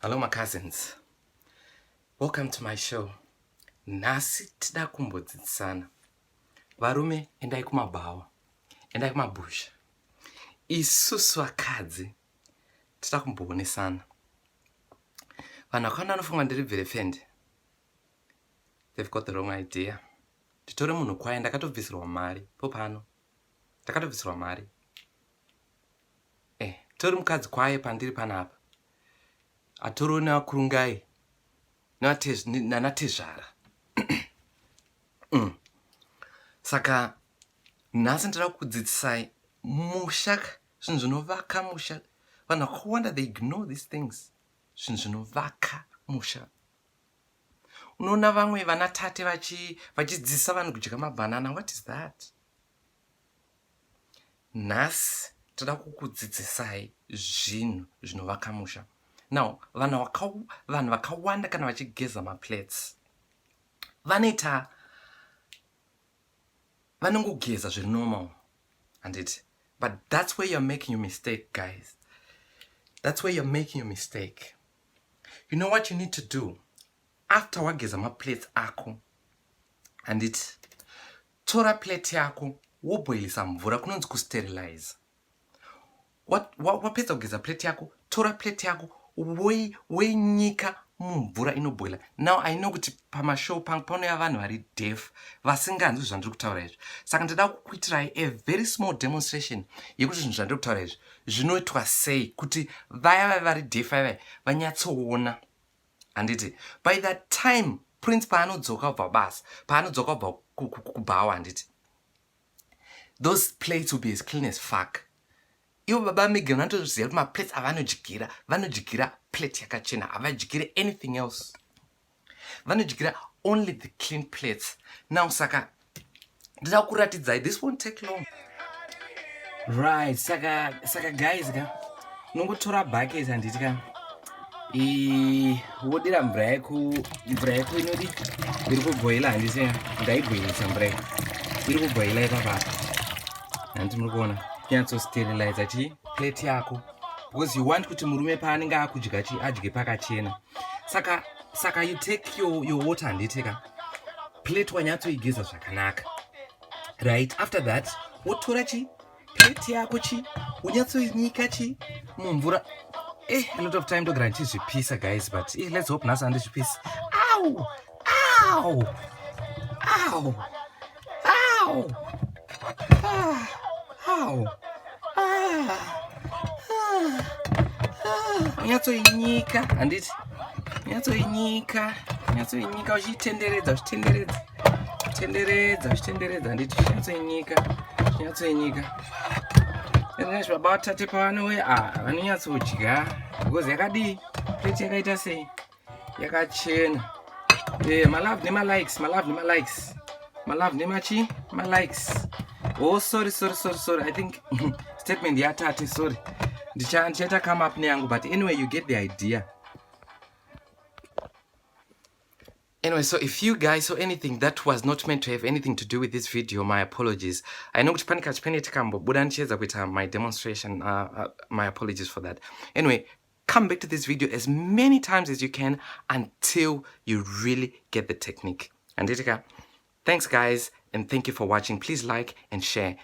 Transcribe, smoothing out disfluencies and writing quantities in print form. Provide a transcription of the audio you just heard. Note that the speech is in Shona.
Hello my cousins. Welcome to my show. Nhasi tida kumbodzidzisana. Varume endai kumabhawa. Endai kumabhusha. Isusu vakadzi tida kumboonesana. Vanhu vakawanda vanofunga ndiri bverefende. They've got the wrong idea. Nditore munhu kwaye ndakatobvisirwa mari popano. Ndakatobvisirwa mari. Eh, tori mukadzi kwaye pandiri panapa. Atoriwo nevakurungai nanatezvara. Saka nhasi ndinoda kudzidzisai musha, zvinhu zvinovaka musha. Vanhu vakawanda they ignore these things. Zvinhu zvinovaka musha. Unoona vamwe vanatate vachidzidzisa vanhu kudya mabhanana. What is that? Nhasi toda kukudzidzisai zvinhu zvinovaka musha. Now, vanhu vakawanda kana vachigeza maplates vanoita vanongogeza zviri normal, handiti? But that's where you're making your mistake, guys. That's where you're making your mistake. You know what you need to do? After wageza maplates ako, handiti, tora plate yako wobhoilisa mvura, kunonzi kusterilize. Wapedza kugeza plate yako, tora plate yako woinyika mumvura inobhoila. Now I know kuti pamashow pangu panouya vanhu vari deaf, vasinganzwi zvandiri kutaura izvi, saka ndida kukuitirai a very small demonstration yekuti zvinhu zvandiri kutaura izvi zvinoitwa sei, kuti vaya vaya vari deaf vaya vanyatsoona, handiti? By that time Prince paanodzoka kubva basa, paanodzoka kubva kubhawa, handiti, those plates will be as clean as fuck. Ivo baba Megan vanotoziva kuti maplates avanodyira, vanodyira plate yakachena, havadyire anything else, vanodyira only the clean plates. Now saka ndida kuratidzai, this won't take long, right? Saka guys ka, unongotora bucket, handiti ka, wodira mvura yako. Mvura yako inodi iri kubhoila, handiti? Ndaibhoilisa mvura iyi, iri kubhoila ipapapa, handiti? Muri kuona, kunyatsosteriliza chi plate yako, because you want kuti murume paanenge akudya chi adye pakachena. Saka you take your water, handiti ka? Plate wanyatsoigeza zvakanaka, right? After that wotora chi plate yako chi unyatsoinyika chi mumvura. A lot of time ndogara ndichizvipisa, guys, but let's hope nhasi handizvipisi. Au, au, au, au, ah, au, ah, ah, ah. Unyatsoinyika, handiti? Unyatsoinyika, unyatsoinyika uchitenderedza, uchitenderedza, tenderedza, uchitenderedza, handiti? Uchinyatsoinyika, uchinyatsoinyika. Baba vatate pavanouya, ah, vanonyatsodya because yakadii? Plate yakaita sei? Yakachena. Malove nemalikes, malove nemalikes, malove nemachi malikes. Oh, sorry, sorry, sorry, sorry. I think statement yatate, sorry, ndichaita come up neyangu, but anyway, you get the idea. Anyway, so if you guys saw anything that was not meant to have anything to do with this video, my apologies. I know kuti pane kachipene tikambobuda ndichiedza kuita my demonstration. My apologies for that. Anyway, come back to this video as many times as you can until you really get the technique. Handiti ka, thanks guys, and thank you for watching. Please like and share.